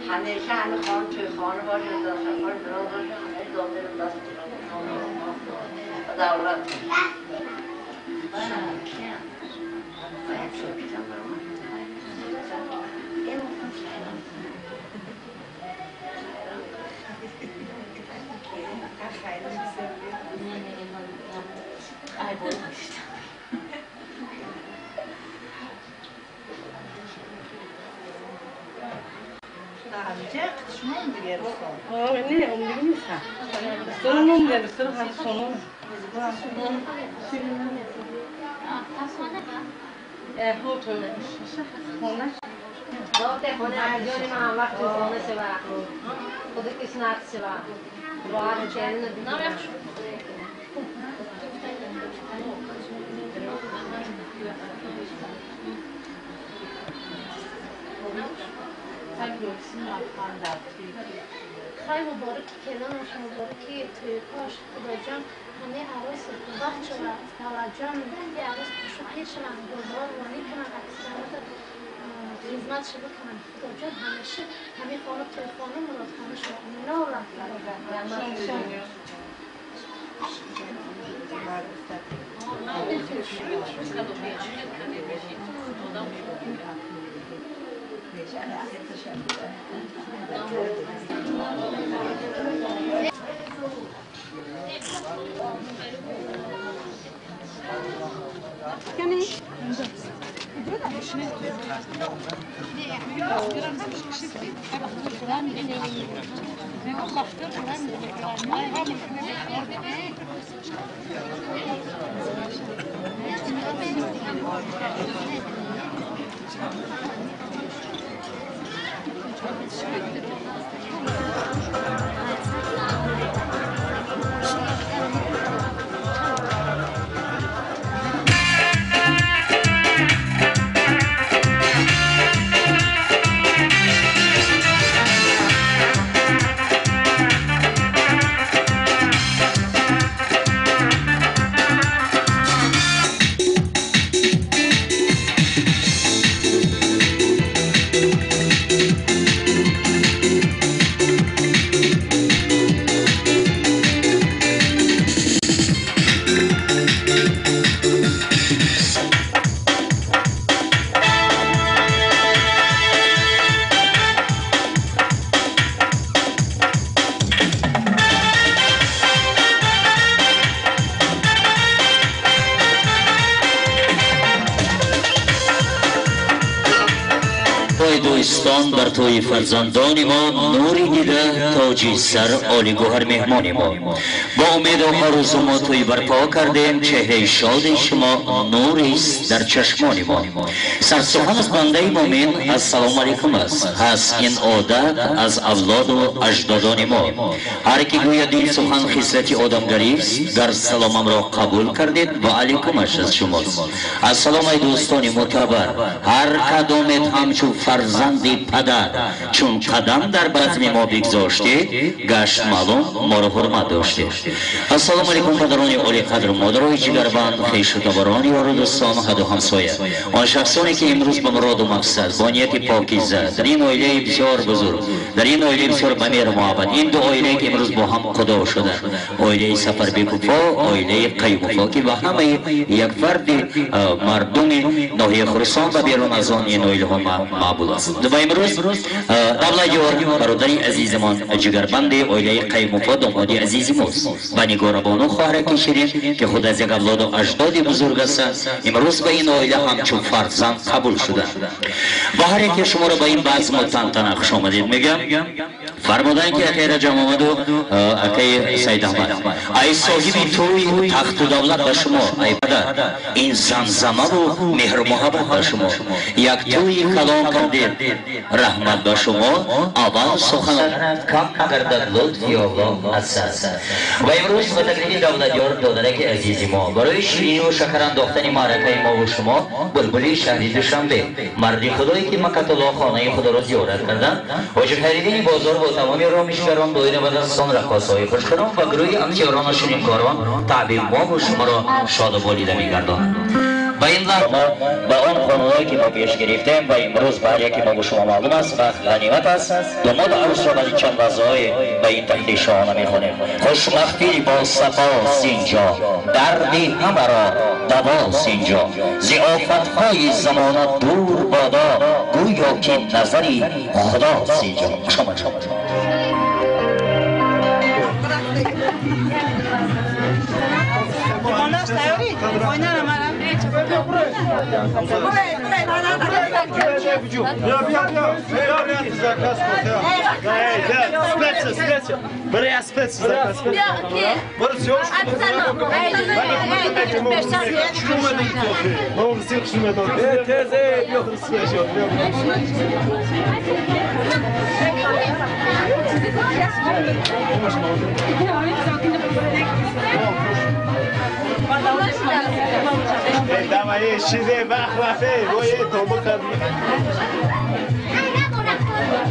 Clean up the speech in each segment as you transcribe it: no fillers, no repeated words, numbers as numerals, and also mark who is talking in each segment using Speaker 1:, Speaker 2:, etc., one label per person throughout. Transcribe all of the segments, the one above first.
Speaker 1: همیشه همه خانه توی خانه باشه، دسترخوان دراز باشه، همه داخل دست دولت.
Speaker 2: خیلی مبارکی کلانش مبارکی توی کاش خدا جان همه عروس وقت شود توجه یه عروس شوخی شوند گلدار وانی کنند اکثرات خدمت شو بکنند خدا جان همیشه همه خانه توی خانه مراد خانه شما نورم
Speaker 3: دوستان بر توی فرزندان ما نوری دیده تاجی سر عالی گوهر مهمان ما با امید و آرزو ما توی برپا کردیم چهره شاد شما نوریست در چشمان ما سرسخن از بنده مومن السلام علیکم است هست این عادت از اولاد و اجدادان ما هر کی گوید این سخن خصلت آدمگری است در سلامم را قبول کردید و علیکمش از شماست. السلام ای دوستان معتبر هر کدامت همچون فرزند پدر چون قدم در بزم ما بگذاشتید گشت معلوم ما را حرمت داشتید. السلام علیکم پدران عالی قدر مادرای جگربند خویش و تباران یار و دوستان حد و همسایه آن شخصانی که امروز به مراد و مقصد با نیت پاکیزه در این عائله بسیار بزرگ در این عائله بسیار به مهر محبت این دو عائله که امروز با هم خدا شده عائله سفربیکوفا عائله قیوموفا که با همه یک فرد مردم ناحیه خراسان و بیرون از آن این عائله ها معبود است. و امروز دولت برادر عزیزمان جگربند عائله قیوموفا داماد عزیز ماست و نگاربانو خواهر شیرین که خود از یک اولاد و اجداد بزرگ هستند امروز به این عائله همچون فرزند قبول شده و هر یکی شما را به این بزم و تنتنه خوش آمدید میگم. فرمودن که اکی رجب آمد و اکی سید احمد ای صاحب توی تخت و دولت به شما ای پدر این زمزمه و مهر و محبت به شما یک توی کلام کردید Раҳмат ба шумо. Аввал сухан кам гардад лутфи Аллоҳ аз сар. Ва имрӯз ба таклифи давлатёр додараки азизи мо барои шириниву шакар андохтани маъракаи мову шумо булбули шаҳри Душанбе, марди худое ки Макатулло хонаи худоро зиёрат карданд, ҳоҷи Хайриддини бозор бо тамоми ромишгарон, доира ба дастони раққосҳои хушқирон ва гурӯҳи амтиёрону ширинкорон таъби мову шуморо шоду болида мегардонад. Ба ин лаҳза ба он қонунҳое ки мо пеш гирифтем ва имрӯз ба ҳар яке мо бо шумо маълум аст, вақт ғанимат аст. Домод арӯсро баъди чанд лаҳзаҳое ба ин тахти шоҳона мехонем. Хушмахфил бо сафост инҷо, дарди ҳамаро давост инҷо, зи офатҳои замона дур бодо, гӯё ки назари худост инҷо. Хуш омад.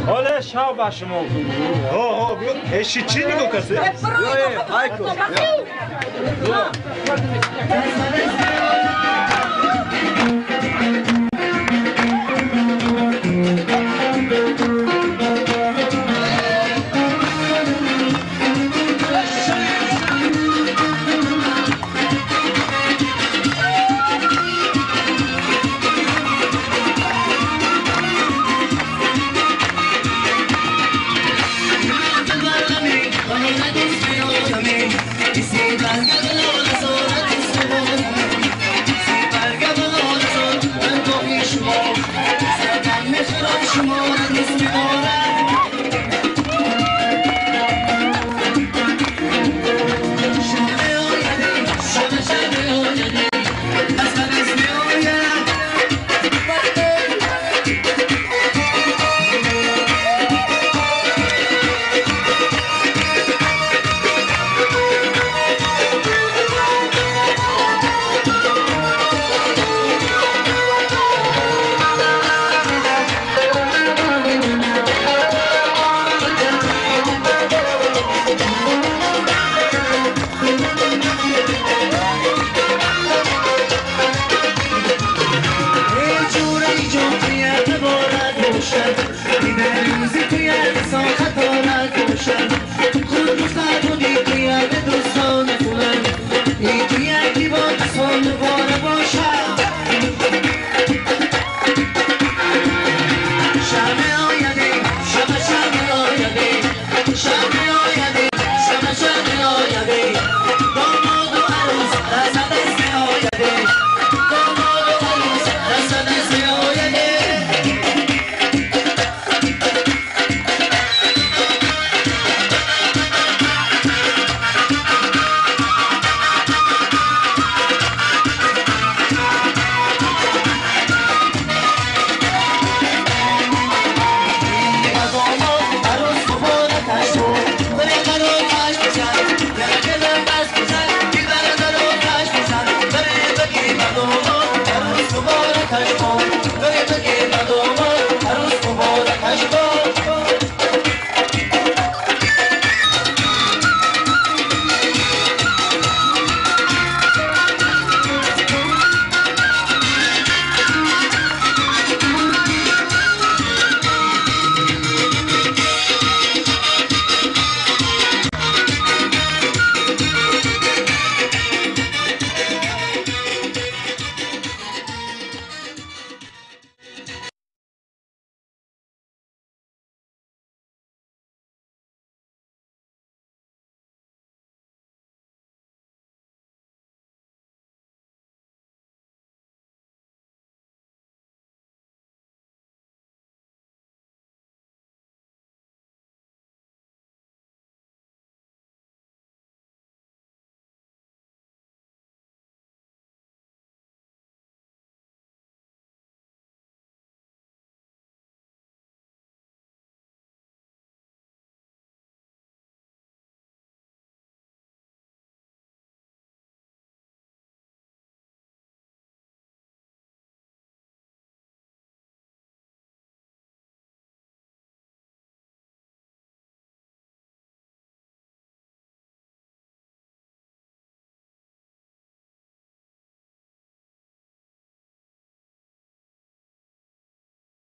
Speaker 4: حالا شب با شما. ها بیا. اشی چی نگاه کسی؟